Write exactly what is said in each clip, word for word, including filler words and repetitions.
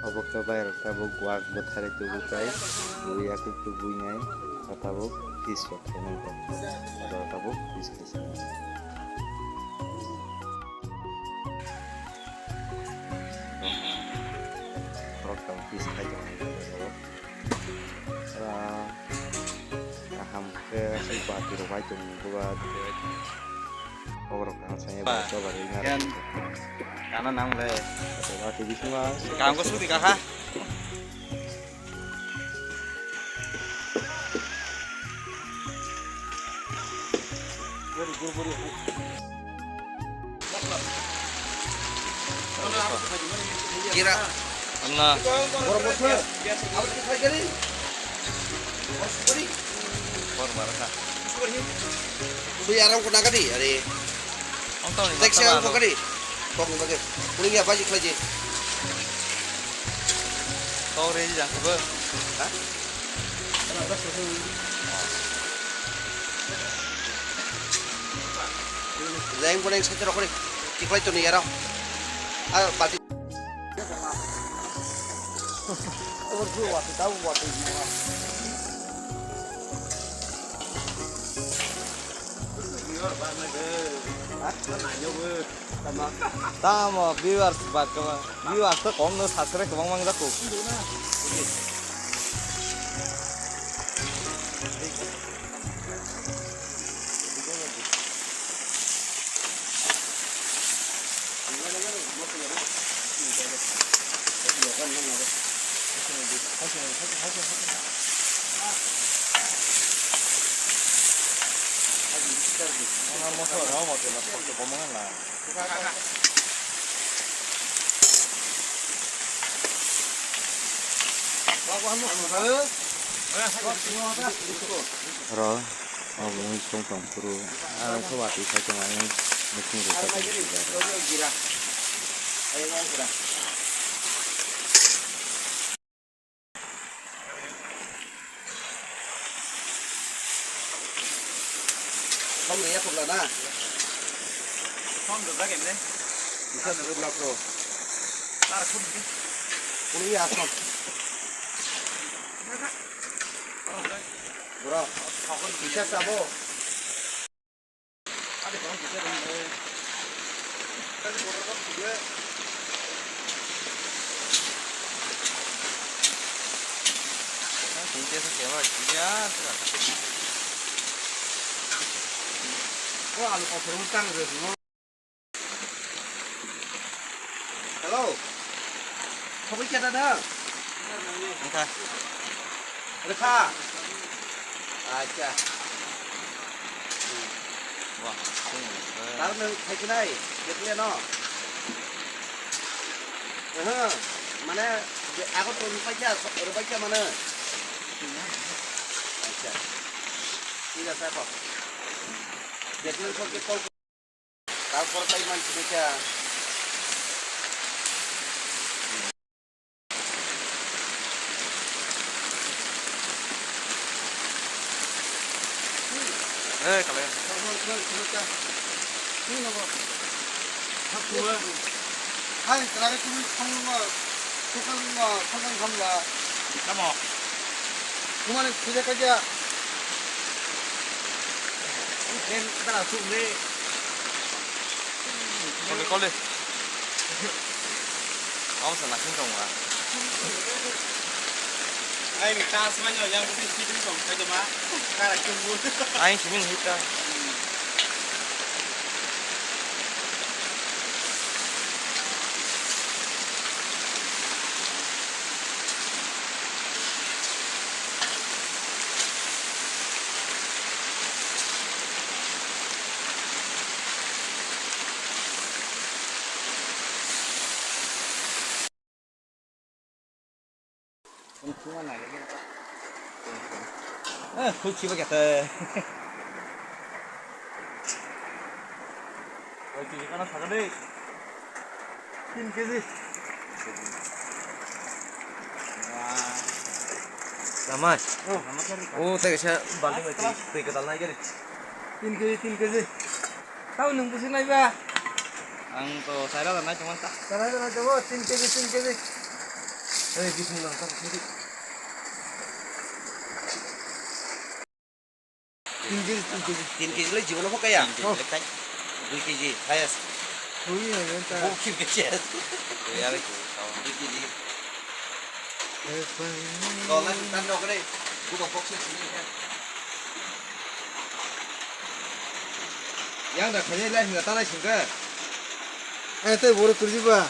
Obo khe bairok tabuk wak bwtharwi tubu tei bui yakuk tubui nai, o tabuk fish rok khe nang kha. Oro tabuk fish khe se nang. Borok tabuk fish khai tong lai oro. Ah, kaham khe aswk bati rok bai tong buba. Kokrok kang sanya ba to ba ring. Yan. Kana nang le. Ba ti bising ba. Kang ko sudi ka ha. Kira. Anna. Borok bosor. Abot khe khai gari. Bosor gari. Bor bar kha. Sui aram ko nagadi, are. Ang tawni. Tek se ang ko gari. Kok ni bagwi. Kuning ya baji khlaji. Tawri jang khe bo. Ha? Jeng boleng sate rokori. Tiklai toni yara. Ah, bati. Tamo viewers ba kama. Viewers to kom no subscribe kwbang mang jaku. Oro obo wng tong tong phuru, ah, wngkha watwi khai tong, ayang nukhung rwkha tong swijak. Phone ya khobla na. Phone do lage ne. Isa khobla pro. Tar khun ke. Kuni ya phone. Bro, isa sabo. Hello. Khoboi khe da da? Wngkha. Rwkha. Acha. Wah, sing. Tar nang khai khnai, Betlehem no. Aha, mane, je ago to rupai kha, rupai kha mane. Acha. Thik ase, kok. Betlehem kok ke kol. Tarpor tai manchini kha. Eh, kale. Hai, tara kumi thangma, thangma, thangma. Tamo. Kumane sida kaja. Ken tara sumle. Kole, kole. Kamu sana sing kamu ah. Ai, ni tas ma yo yang sing sing kamu kaja ma. Kara chunggu. Ai, sini hita. Eh, khuchiba kete. Oi, tini kana saga dei. Tin kg. Samai. Oh. Oh, tei kaisa balti bai twi, twi kwtal nai gari. Tin kg, tin kg. Tau nwng bwswk nai ba? Ang to chara da nai tongmani ta. Chara da nai tongo, tin kg, tin kg. Ei, bising nang, tak, tak. Tin kg, tin kg. Tin kg le jibono hokaya. Tin kg le kai. Dui kg highest. Hui, hai, hai, ta. Bo kg highest. Dui kg. Eh, pai. Kau lai tan dok re. Buka box ni sini ya. Yang da khani lai singa ta lai singa. Eh, tei boro kurji ba.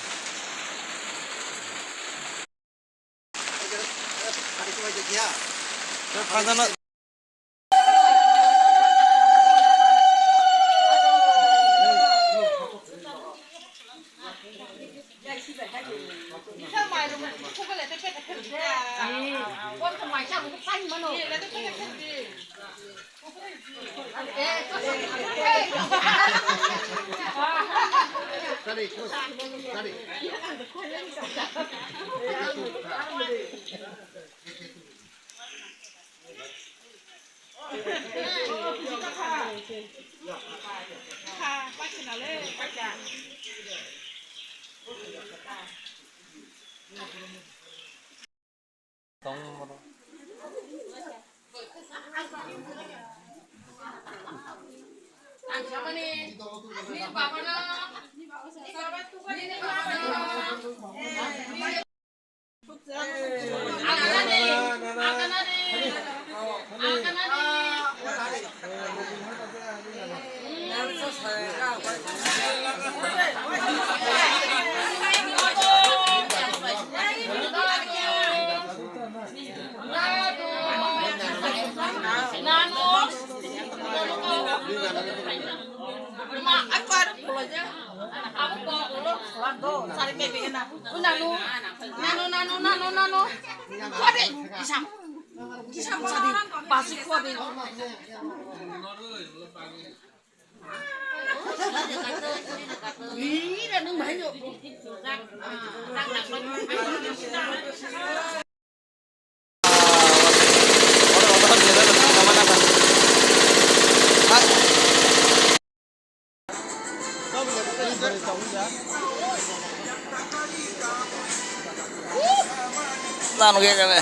Nang ya kene.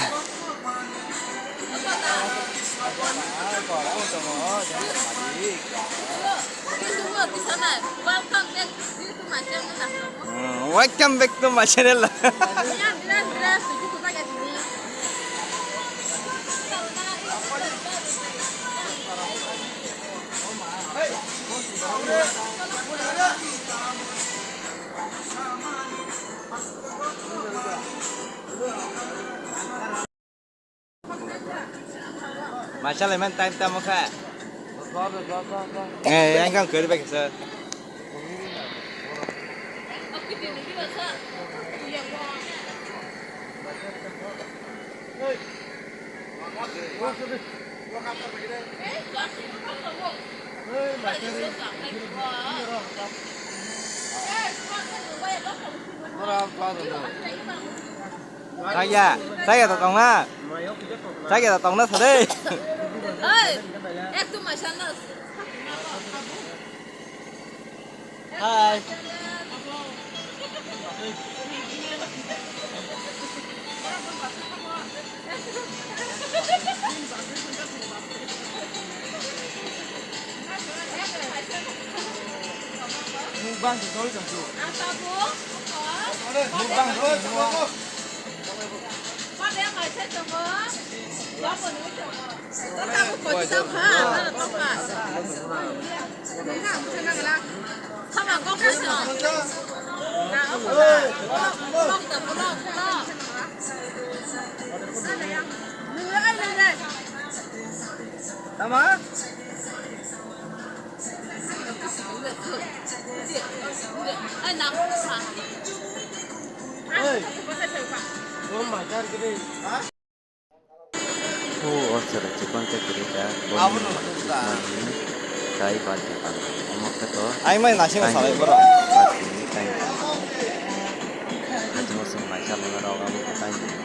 Welcome back to my channel. Masalai man time tamo kha. Eh, yang kang kari bagi sa. Saya, saya tatong na. Saya tatong na sade. Oi, ek tu masalna. Hai. Mukbang se soi tong su. Mukbang soi tong su. Tama? Hey. Oh my God, gini. Hah? Oh, oh, sir, chikon te kirita. Abo no, no, no. Kai ba chikon. Omo khe to. Ai mai nasi ma salai boro. Kai ba chikon. Kai. Aji mo sung mai salai boro, abo kai.